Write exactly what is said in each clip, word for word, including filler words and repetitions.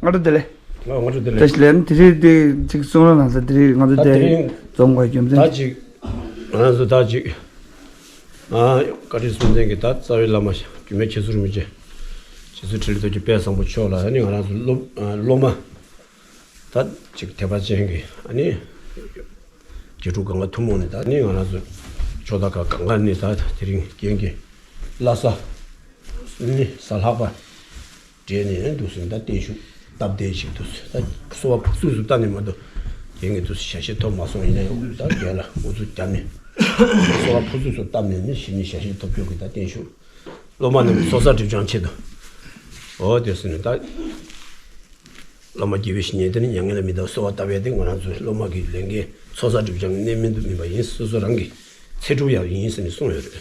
སྔ་དྲོ་བདེ་ལེགས། ཨ། སྔ་དྲོ་བདེ་ལེགས། ད་ལན་དེ་རིང་འདི་ཅིག་གསུང་རོགས་གནང་། ད་དེ་རིང་ང་ཚོ་ད་དེ་དེ་རིང་འཛོམས་དགོས་རྒྱུ་མཚན། ད་ཅིག་ང་རང་ཚོ་ད་ཅིག་ཨ། བཀའ་ཁྲི་གསུམ་ལྡན་གྱི་ད་རྩ་བའི་བླ་མ་རྒྱུད་སྨད་ཁྱེད་ཚོ་རིན་པོ་ཆེ། རྗེ་བཙུན་འཕྲིན་ལས་རྡོ་རྗེ་དཔལ་བཟང་པོ་མཆོག་ལ། ཨ་ནི་ང་རང་ཚོ་སློབ་ཨ། སློབ་མ་ད་ཅིག་དད་པ་ཅན་གྱི། ཨ་ནི་དགེ་ཕྲུག་སྒང་ག་ཐུན་མོང་ནས། ད་ནི་ང་རང་ཚོ་ཕྱོགས་མཐའ་ཁག་སྒང་ག་ནས་ད་དེ་རིང་རྒན་གྱི་བླ་གཟའ་ནི་གཟའ་ལྷག་པ་འབྲེལ་ནས་འདུག་ཟེར། ད་བརྟན་བཞུགས་སྟབས་བདེ་ཞིག་འདུག་ཟེར། ད་གསོལ་བ་ཕུར་ཚུགས་སུ་བཏབ་ནས་མ་གཏོགས་རྒན་གྱིས་འདུག་ཟེར་ཞལ་བཞེས་ཐོབ་མ་སོང་། ཡིན་ན་ཡང་ད་རྒན་ལ་འུ་ཚུགས་བརྒྱབ་ནས་གསོལ་བ་ཕུར་ཚུགས་སུ་བཏབ་ནས་ནི་གཞི་ནས་ཞལ་བཞེས་ཐོབ་རྒྱུ་གི་ད་བརྟན་བཞུགས། སློབ་མ་རྣམས་ཚོགས་བསགས་སྒྲིབ་སྦྱང་ཆེད་དུ། འོ་དེ་ཟེར་ནས་ད། བླ་མ་དགྱེས་པའི་བཤེས་གཉེན་དེ་ནི་མྱ་ངན་ལས་མི་འདའ་བར་གསོལ་བ་བཏབ་ཡས་དེ་ང་རང་ཚོའི་སློབ་མ་གི་ལས་འགན། ཚོགས་བསགས་སྒྲིབ་སྦྱང་གི་གནད་སྨིན་དུ་སྨིན་པ་ཡིན། སོ་སོ་རང་གི་ཚེ་སྒྲུབ་ཡང་ཡིན་ཟེར་ནས་གསུངས་ཡོད་རེད།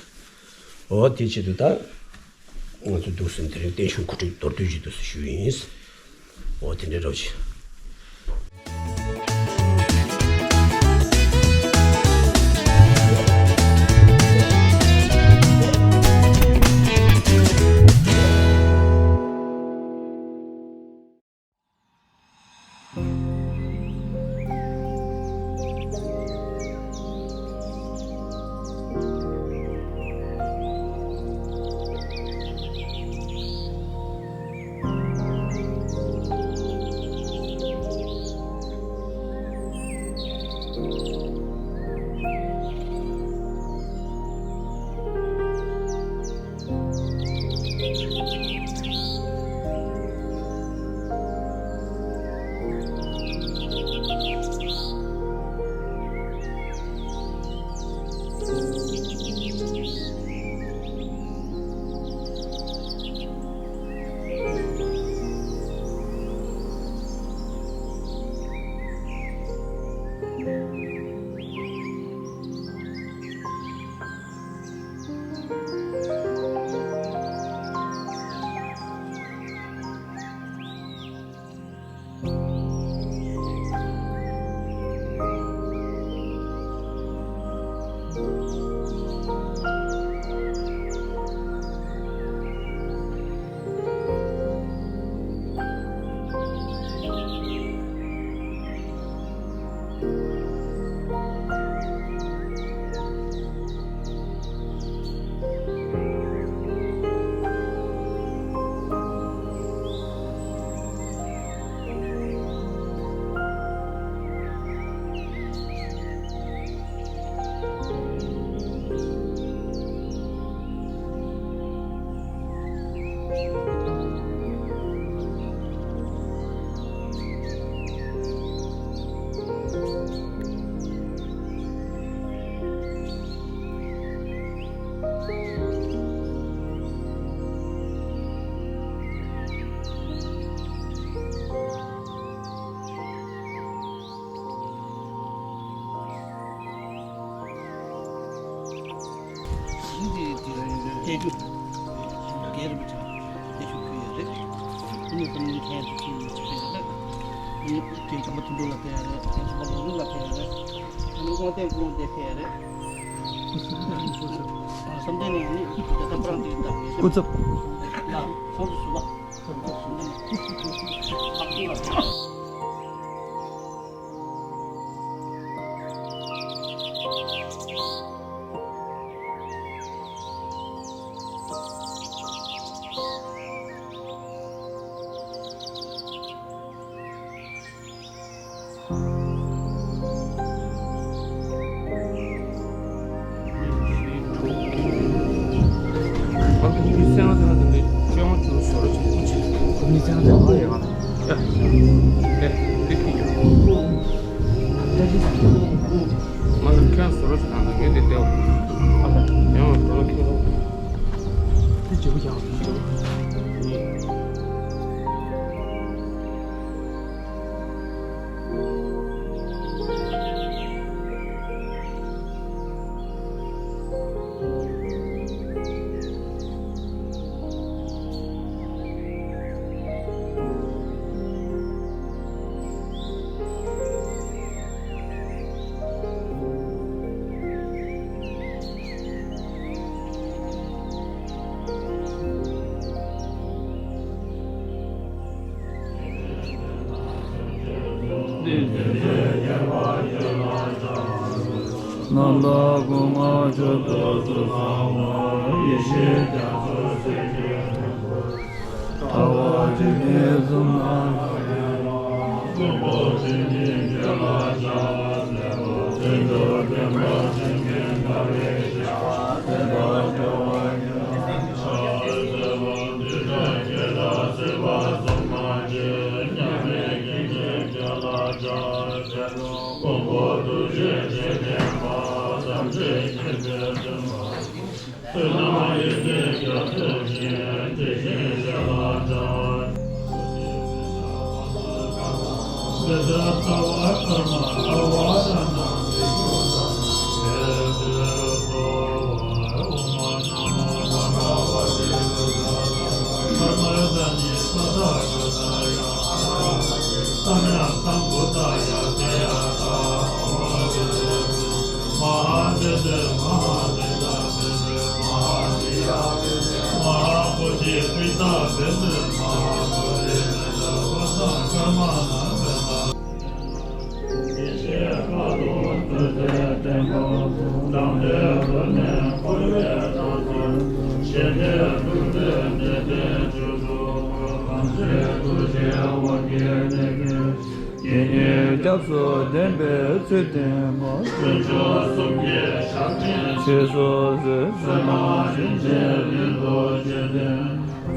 འོ་དེ་ཆེད་དུ་ད་ང་ཚོ་འདུག་ཟེར་དེ་རིང་བརྟན་བཞུགས་གོ་སྒྲིག་མདོར་བསྡུས་ཅིག་འདུག་ཟེར་ཞུས་ཡིན། འོ་དེ་འདྲའི་རོགས་བྱེད། ཞིང་དེ་དེ་རེད། སྐད་རྒྱུ་རྒན་རིན་པོ་ཆེ་སྐད་ཞུ་ཁུལ་ཡོད་རེད། ཨ་ནི་ཀུན་སློང་མཁན་ཚོ་ཚུར་ཡོང་ཆོག་གི་རེད། ཨ་ནི་རྒན་བྱམས་པ་ཐུན་གྲུབ་ལགས་ཕེབས་ཡ་རེད། རྒན་བྱམས་པ་ལུང་རིགས་ལགས་ཕེབས་ཡ་རེད། ཨ་ནི་དབང་ལྡན་སྐུ་ངོ་དེ་ཕེབས་ཡ་རེད། བསམ་གཏན་ནས་ཨ་ནི་དེ་ལྟ་ཁོ་རང་དེ་ལྟ་བུ་ཡོད་སྐུ་ཚབ་ལ་ཚོགས་སུ་ཞུགས་པ། རྣམ་དག་སྐུ་ལྔ་མཆོག་ཏུ་གསོལ་བ། ཡེ་ཤེས་རྒྱ་མཚོའི་གསེར་གྱི་ཐུན་པོ། ཐལ་བ་བཅུད་ལྡན་གསུམ་ལ་ཕྱག་འཚལ་ལོ། གསུང་རབ་ཆོས་ཉིད་རྒྱལ་ལ་ཕྱག་འཚལ་ལོ། དོན་གྲུབ་བདེན་པ་ཆོས་ཉིད་ཐར་པའི་ཞབས། བསྟན་པ་རྒྱ་བ་ཉིད་ལ་ཕྱག་འཚལ་ལོ། འདི་ལྟར་སྐད་གྲགས་སྲིད་པ་གསུམ་མ་མཆིས། མཉམ་མེད་དགེ་བསྙེན་རྒྱལ་ལ་ཕྱག་འཚལ་ལོ། མགོན་པོ་ཐུགས་རྗེ་ཆེ་བསྟན་པ། དམ་ཆོས་མཁྱེན་པའི་བསྟན་པ། བསོད་ནམས་ཡོན་ཏན་རྒྱ་མཚོ་ཆེ། དེ་བཞིན་གཤེགས་ལ་ཕྱག་འཚལ་ལོ། དེ་ལྟར་རྩ་བ་ཀརྨ་ལྟ་བ་ར་ན་མི་འགྱུར་དང་། དེ་ཚེ་རྫོགས་པ་ཨོཾ་ཨཱཿནམ་མ་ཧཱ་ག་བ་ཏི་བུདྡྷ་དང་། ཀརྨ་ཏ་ནི་ཏ་ཐཱ་ག་ཏ་ཡ། ཨ་ར་ཧ་ཏི་སམྱཀ་སམྦུདྡྷ་ཡ། དེ་ཡ་ཐ་ཨོཾ་ཨ་ཏི་ཏི་ཏི། མ་ཧཱ་ཏི་ཏི་མ་ཧཱ་ཏི་ཏ་ཏི་ཏི། མ་ཧཱ་ཏི་ཡ་ཏི་ཏི། མ་ཧཱ་བོ་དྷི་པིཊ་བི་ཏི། མ་ཧཱ་བོ་དྷི་པིཊ་བ་སཾ་ཀརྨ་ཎ་བི་ཏ། ཡེ་ཤེས་ཁ་དོག་བདུད་རྩིའི་བྲན་ཕབ་དང་། དགྲ་སྟོབས་ལྡན་འཁོར་བའི་ནང་ཚུད། ཞི་བདེའི་ཐུགས་རྗེས་འདི་ལྟའི་མཆོག་ཏུ་བཀུར། གང་ཚེ་ཐུགས་རྗེའི་དབང་གིས་ནི་ཀུན། ཡིད་གཉིས་སྐྱབས་སུ་བདེན་པའི་ཚུལ་བསྟན་པ། དཀོན་མཆོག་གསུམ་གྱི་ཞབས་ཕྱི་ཞེས་སུ་གསོལ། བསོད་ནམས་རིན་ཆེན་ལུས་ལ་བརྗོད་དེ།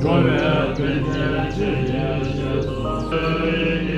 འགྲོ་བའི་དོན་ཆེན་ཆོས་ཀྱི་རྗེས་སུ་བཟུང་།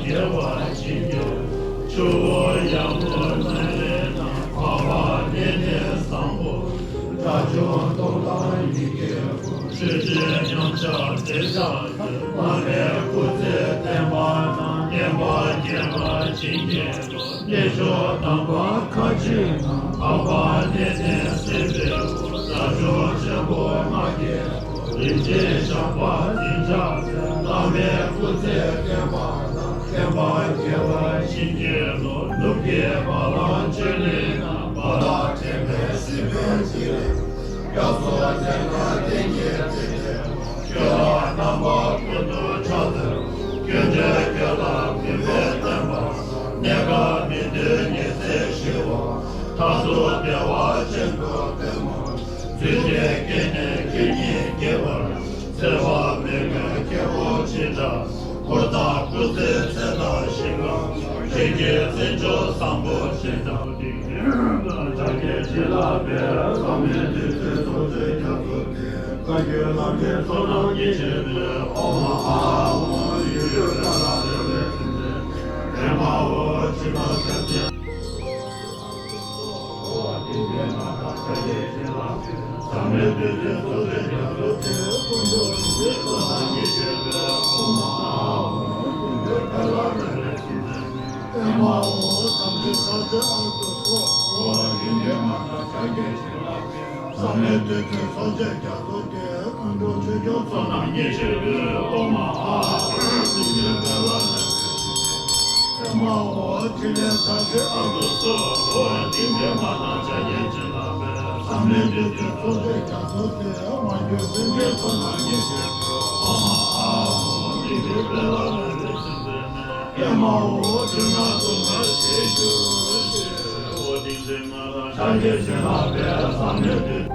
དགེ་བ་བྱིན་གྱིས་རློབས། ཆུ་བོ་ཡར་ངོའི་རྣམ་སྨིན་ནང་། འཕགས་པ་ལེགས་ལྡན་བཟང་པོ། དགྲ་བཅོམ་ཐུབ་དང་ཡི་གེ་བསྐུལ། ཆོས་ཀྱི་མཉམ་གཞག་དེ་ཕྱག་འཚལ། བླ་མའི་སྐུ་ཚེ་བརྟན་པ་དང་། བསྟན་པ་རྒྱས་པར་བྱིན་གྱིས་རློབས། གནས་མཆོག་དམ་པ་ཁ་ཆེའི་ནང་། འཕགས་པ་ལེགས་ལྡན་སྲིད་པའི་དབུས། དགྲ་བཅོམ་ཆེན་པོ་ང་རྒྱལ་རིན་ཆེན་ཞགས་པ་འཛིན་ཕྱག་འཚལ། བླ་མའི་སྐུ་ཚེ་བརྟན་པ་དང་། བསྟན་པ་རྒྱས་པར་བྱིན་གྱིས་རློབས། ནུབ་ཀྱི་བ་ལང་ཆོས་གླིང་ན། བ་ལང་དྲེགས་པའི་སྲིད་པའི་འཇིགས་ལས། རྒྱ་མཚོ་ཚན་ཁ་གཏིང་གི་གཏིང་ལས། སྐྱོན་ལ་རྣམ་པ་ཀུན་ཏུ་ཕྱག་འཚལ་ལོ། སྐྱོན་བྲལ་སྐྱོན་ལ་མི་འབད་བརྟན་པ་དང་། གནས་སྐབས་མི་འདོད་ཉི་ཚེ་ཞི་བ། མཐར་ཐུག་བདེ་བ་ཅན་དུ་སྟོན་མ། རྫུས་ཏེ་སྐྱེས་ནས་རྒྱུད་ཉིད་སྐྱེ་བར། ཚེ་དཔག་མེད་ཀྱི་སྐྱེ་བོ་ཇི་འདྲ། འཁོར་དང་སྐུ་ཚེའི་ཚད་དང་ཞིང་ཁམས། ལྷན་སྐྱེས་བརྩེ་མཆོག་བཟང་པོ་ཇི་ལྟ་བུ། ཕྱག་རྒྱ་བྱིན་རླབས་འཕེལ། ཟག་མེད་བདུད་རྩིའི་ཚོགས་རྫས་རྒྱ་མཚོ་སྟེ། བཀའ་བརྒྱུད་བླ་མའི་ཚོགས་རྣམས་ཉིད་ཆེན་པོས། ཨོཾ་ཨཱཿཧཱུྃ། ཡུལ་ཡུལ་ཀ་ལ་རོལ་པའི་རྫུ་འཕྲུལ་ནས། ཨེ་མ་ཧོ། ཇི་ལྟར་སྐྱབས་གནས། ཟག་མེད་བདུད་རྩིའི་ཚོགས་རྫས་རྒྱ་མཚོ་སྟེ། དཀོན་མཆོག་རིན་ཆེན་ཚོགས་རྣམས་ཉིད་ཆེན་པོས། ཨོཾ་ཨཱཿཧཱུྃ། ཡུལ་ཡུལ་ཀ་ལ་རོལ་པའི་རྫུ་འཕྲུལ་ནས། ཨེ་མ་ཧོ། དམ་ཅན་ཕྱག་འཚལ་ཨ་ཏུ་སོ། འོ་ཡིན་གྱི་མ་ན་ཕྱག་རྒྱའི་བྱིན་རླབས་འཕེལ། ཟག་མེད་བདུད་རྩིའི་ཚོགས་རྫས་རྒྱ་མཚོ་སྟེ། དཀོན་མཆོག་ཆོས་སྐྱོང་ཚོགས་རྣམས་ཉིད་ཆེན་པོས། ཨོཾ་ཨཱཿཧཱུྃ། ཡུལ་ཡུལ་ཀ་ལ་རོལ་པའི་རྫུ་འཕྲུལ་ནས། ཨེ་མ་ཧོ། ཕྲིན་ལས་ཕྱག་འཚལ་ཨ་ཏུ་སོ། འོ་ཡིན་གྱི་མ་ན་ཕྱག་རྒྱའི་བྱིན་རླབས་འཕེལ། ཟག་མེད་བདུད་རྩིའི་ཚོགས་རྫས་རྒྱ་མཚོ་སྟེ། མ་གྱུར་སེམས་ཅན་ཚོགས་རྣམས་ཉིད་ཆེན་པོས། ཨོཾ་ཨཱཿཧཱུྃ། ཡུལ་ཡུལ་ཀ་ལ་རོལ་པའི་རྫུ་འཕྲུལ་ནས། ཨེ་མ་ཧོ། སྤྱན་རས་གཟིགས་ཞལ་བཞུགས་ཤིག། འོ་ཏིང་ཏིང་མ་ན་ཕྱག་རྒྱའི་བྱིན་རླབས་འཕེལ། ཟག་མེད་བདུད།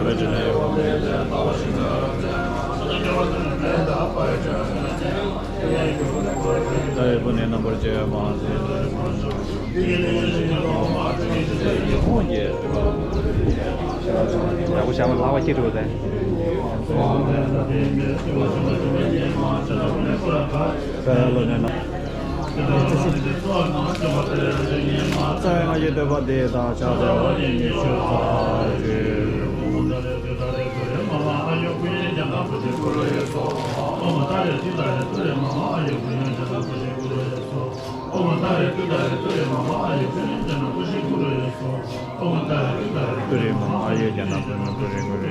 ལྟ་བའི་སྐུ་ནི་རྣམ་པར་བཅས་མ་ཟད། ཡག་པོ་བྱ་བ་ལྷག་པ་སྐྱེ་འགྲོ་དེ། རྩ་བའི་ལོ་ནས་ན། རྩ་བའི་ང་ཡི་བསྟོད་པ་འདི་དང་ཕྱག་འཚལ་བ་ཉིད་ཉི་ཤུ་རྩ་བཅུ། ཏུ་རེ་མ་ཨ་ཡེ་ཡ་ན་པུ་ན་ཏུ་རེ་གུ་རེ།